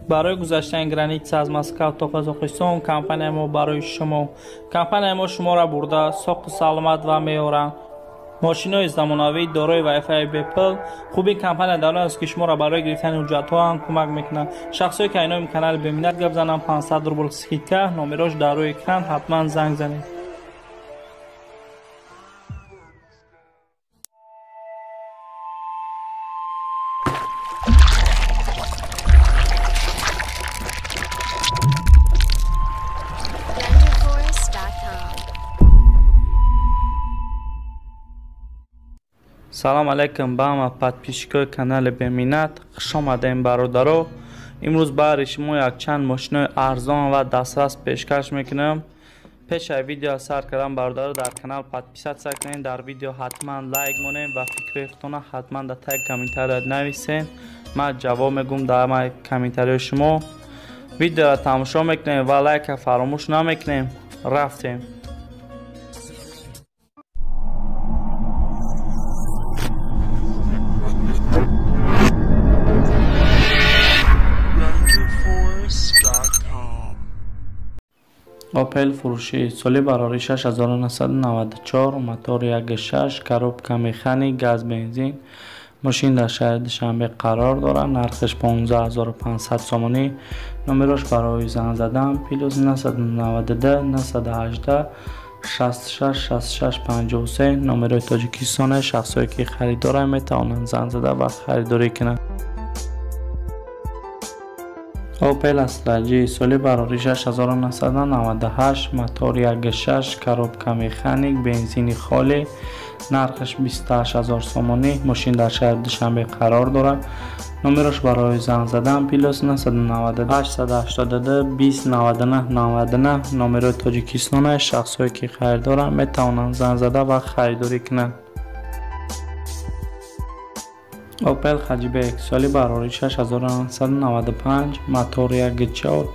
Барои гузаштани граница аз Москва то Қазоқистон компанияи мо барои шумо. Компанияи мо шуморо бурда соқу саломат ва меорад. Мошинҳои замонавӣ дорои Wi-Fi бепул. Хуби компания дар он аст, ки шуморо барои гирифтани ҳуҷҷатҳо ҳам кӯмак мекунад. Шахсое ки айноми канали Беминнат гап зананд, 500 рубл скидка, номерош дар рӯи экран, ҳатман занг занед. Салом алейкум ба ҳама подписчикои канали Беминнат. Хуш омадем, бародаро. Имрӯз баҳри шумо якчанд мошинои арзон ва дастрас пешкаш мекунам. Пеш аз видео сар кардан, бародаро, дар канал подписаться кунед, дар видео ҳатман лайк монед ва фикри худтонро ҳатман дар таги комментария нависед. Ман ҷавоб мегӯм дар ҳамаи комментариҳои шумо. Видеоро тамошо мекунем ва лайка фаромӯш намекунем. Рафтем. Опел фурӯшӣ, соли барори 6994, мотор 1.6, коробка механик, газ бензин. Мошин дар шаҳри Душанбе қарор дорад, нархаш 15500 сомонӣ. Номерош барои занг задан плюс 992 918 66 66 53. Номерои Тоҷикистоне. Шахсое ки харидоранд метавонанд занг зада ва харидорӣ кунанд. Opel Astra G, соли барори 6998, мотор 1.6, коробка механик, бензини холӣ, нархаш 28000 сомонӣ. Мошин дар шаҳри Душанбе қарор дорад. Номерош барои занг задан плюс 998 882 20 99 99. Номерои Тоҷикистоне. Шахсое ки харидоранд метавонанд занг зада ва харидорӣ кунанд. Opel Hatchback, соли барори 6995, мотор 1.4,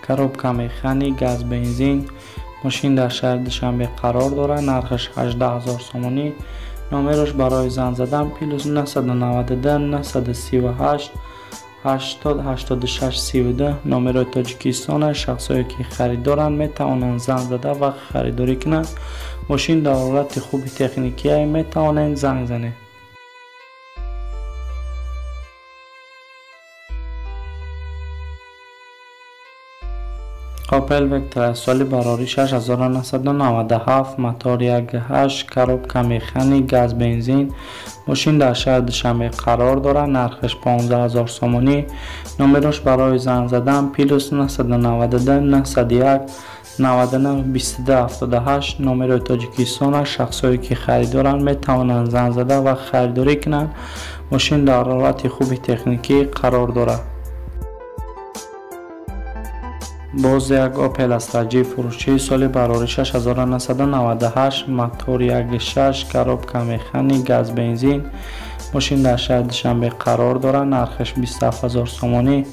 коробка механик, газ бензин. Мошин дар шаҳри Душанбе қарор дорад, нархаш 18000 сомонӣ. Номерош барои занг задан плюс 992 938 80 86 32. Номерои Тоҷикистоне. Шахсое ки харидоранд метавонанд занг зада ва харидорӣ кунанд. Мошин дар ҳолати хуби техникие, метавонед занг занед. Opel Vectra, соли барори 6997, мотор 1.8, коробка механик, газ бензин. Мошин дар шаҳри Душанбе қарор дорад, нархаш 15000 сомонӣ. Номерош барои занг задан плюс 992 901 99 22 78. Номерои Тоҷикистоне. Шахсое ки харидоранд метавонанд занг зада ва харидорӣ кунанд. Мошин дар ҳолати хуби техникӣ қарор дорад. Боз як Opel Astra G фурӯшӣ, соли барори 6998, мотор 1.6, коробка механик, газ бензин. Мошин дар шаҳри Душанбе қарор дорад, нархаш 27000 сомонӣ.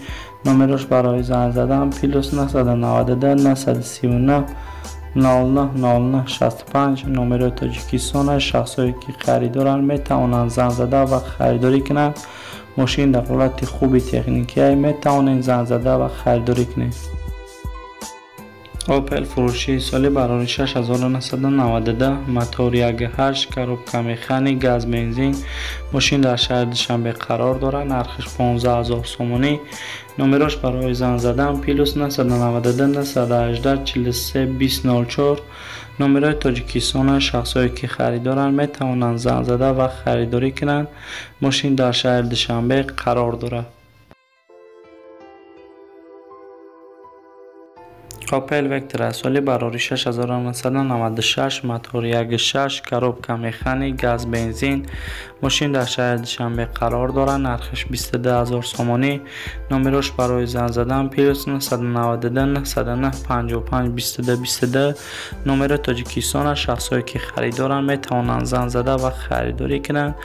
Номерош барои занг задан плюс 992 939 09 09 65. Номерои Тоҷикистоне. Шахсое ки харидоранд метавонанд занг зада ва харидорӣ кунанд. Мошин дар ҳолати хуби техникие, метавонед занг зада ва харидорӣ кунед. Opel фурӯшӣ, соли барори 6992, мотор 1.8, коробка механик, газ бензин. Мошин дар шаҳри Душанбе қарор дорад, нархаш 15000 сомонӣ. Номерош барои занг задан плюс 992 918 43 20 04. Номерои Тоҷикистоне. Шахсое ки харидоранд метавонанд занг зада ва харидорӣ кунанд. Мошин дар шаҳри Душанбе қарор дорад. Opel Vectra, соли барори 6996, мотор 1.6, коробка механик, газ бензин. Мошин дар шаҳри Душанбе қарор дорад, нархаш 22000 сомонӣ. Номерош барои занг задан плюс 992 909 55 22 22. Номерои Тоҷикистоне. Шахсое ки харидоранд метавонанд занг зада ва харидорӣ кунанд.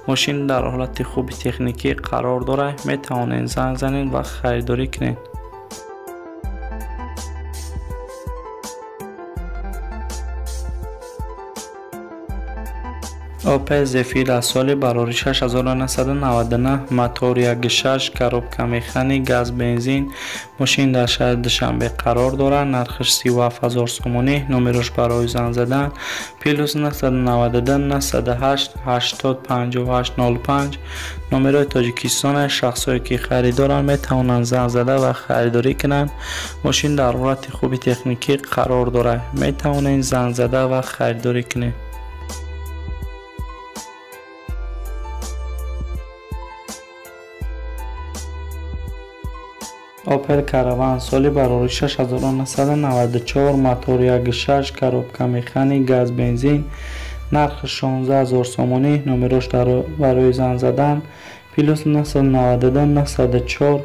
Мошин дар ҳолати хуби техникӣ қарор дорад, метавонед занг занед ва харидорӣ кунед. Opel Zafira соли барори 6999, мотор 1.6, коробка механик, газ бензин. Мошин дар шаҳри Душанбе қарор дорад. Нархаш 37000 сомонӣ. Номерош барои занг задан плюс 992 908 80 58 05. Номерои Тоҷикистон. Шахсое ки харидоранд метавонанд занг зада ва харидорӣ кунанд. Мошин дар ҳолати хуби техникӣ қарор дорад. Метавонед занг зада ва харидорӣ кунед. Opel Caravan соли барори 6994, мотор 1.6, коробка механик, газ бензин. Нархи 16000 сомонӣ. Номерош барои занг задан плюс 992 904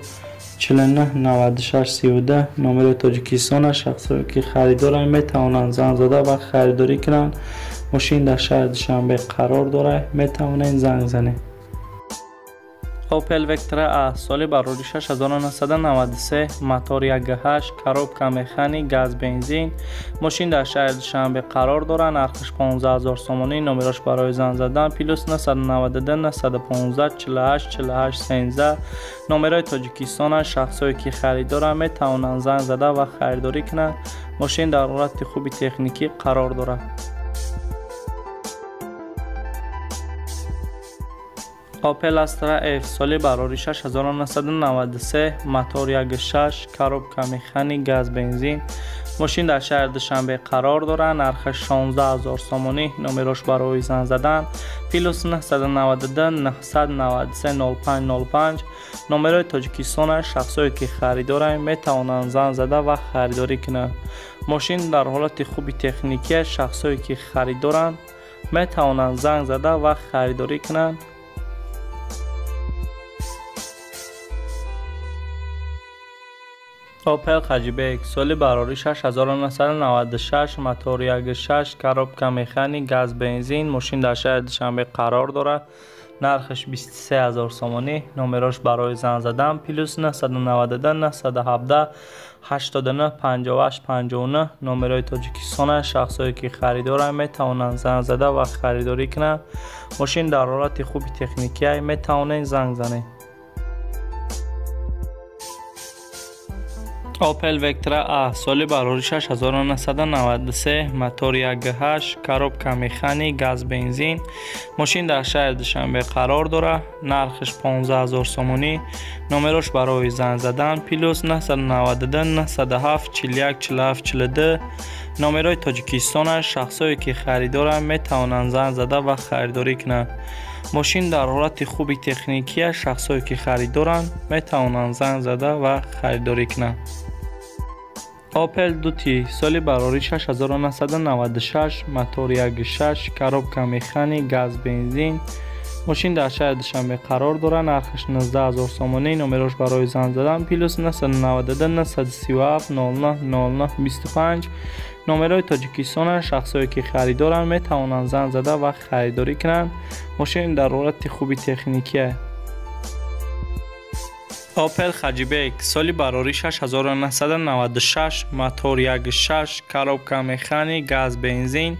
49 96 32. Номерои Тоҷикистон. Шахсое ки харидоранд метавонанд занг зада ва харидорӣ кунанд. Мошин дар шаҳри Душанбе қарор дорад. Метавонед занг занед. Opel Vectra A соли барори 6993, мотор 1.8, коробка механик, газ бензин. Мошин дар шаҳри Душанбе қарор дорад. Нархаш 15000 сомонӣ. Номерош барои занг задан плюс 992 915 48 48 13. Номерои Тоҷикистон. Шахсое ки харидоранд метавонанд занг зада ва харидорӣ кунанд. Мошин дар ҳолати хуби техникӣ қарор дорад. Opel Astra F соли барори 6993, мотор 1.6, коробка механик, газ бензин. Мошин дар шаҳри Душанбе қарор дорад. Нархаш 16000 сомонӣ. Номерош барои занг задан плюс 992 993 05 05. Номерои Тоҷикистон. Шахсое ки харидоранд метавонанд занг зада ва харидорӣ кунанд. Мошин дар ҳолати хуби техникӣ. Шахсое ки харидоранд метавонанд занг зада ва харидорӣ кунанд. Opel Hatchback соли барори 6996, мотор 1.6, коробка механик, газ бензин. Мошин дар шаҳри Душанбе қарор дорад. Нархаш 23000 сомонӣ. Номерош барои занг задан плюс 992 917 89 58 59. Номерои Тоҷикистон. Шахсое ки харидоранд метавонанд занг зада ва харидорӣ кунанд. Мошин дар ҳолати хуби техникӣ. Метавонед занг занед. Opel Vectra A соли барори 6993, мотор 1.8, коробка механик, газ бензин. Мошин дар шаҳри Душанбе қарор дорад. Нархаш 15000 сомонӣ. Номерош барои занг задан плюс 992 907 41 47 42. Номерои Тоҷикистон. Шахсое ки харидоранд метавонанд занг зада ва харидорӣ кунанд. Мошин дар ҳолати хуби техникӣ. Шахсое ки харидоранд метавонанд занг зада ва харидорӣ кунанд. Opel Duty соли барори 6996, мотор 1.6, коробка механик, газ бензин. Мошин дар шаҳри Душанбе қарор дорад. Нархаш 19000 сомонӣ. Номерош барои занг задан плюс 992 937 09 09 25. Номерои Тоҷикистон. Шахсое ки харидоранд метавонанд занг зада ва харидорӣ кунанд. Мошин дар ҳолати хуби техникӣ. Opel Hatchback соли барори 6996, мотор 1.6, коробка механик, газ бензин.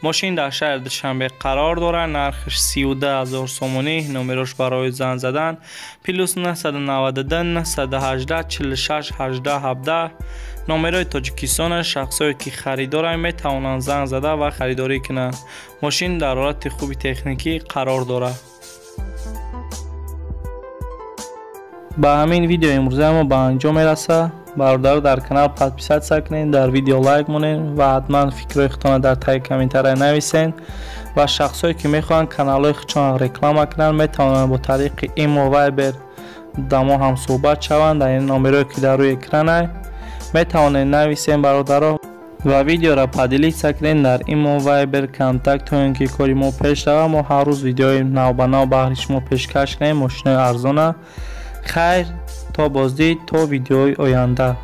Мошин дар шаҳри Душанбе қарор дорад. Нархаш 32000 сомонӣ. Номерош барои занг задан плюс 992 918 46 18 17. Номерои Тоҷикистон. Шахсое ки харидоранд метавонанд занг зада ва харидорӣ кунанд. Мошин дар ҳолати хуби техникӣ қарор дорад. Ба ҳамин видео имрӯзаи мо ба анҷом мерасад. Бародаро, дар канал подписаться кунед, дар видео лайк монед ва ҳатман фикрҳои худтонро дар таги комментария нависед. Ва шахсое ки мехоҳанд каналҳои худшонро реклама кунанд метавонанд бо тариқи имо, Viber да мо ҳам суҳбат шаванд. Дар ин номерое ки дар рӯи экран метавонед нависед бародаро. Ва видеоро поделиться кунед дар имо, Viber, контакт, то ин ки кори мо пеш равад. Мо ҳар рӯз видеои навбанав баҳри шумо пешкаш кунем, мошинои арзона. Хайр, то боздид, то видеои оянда.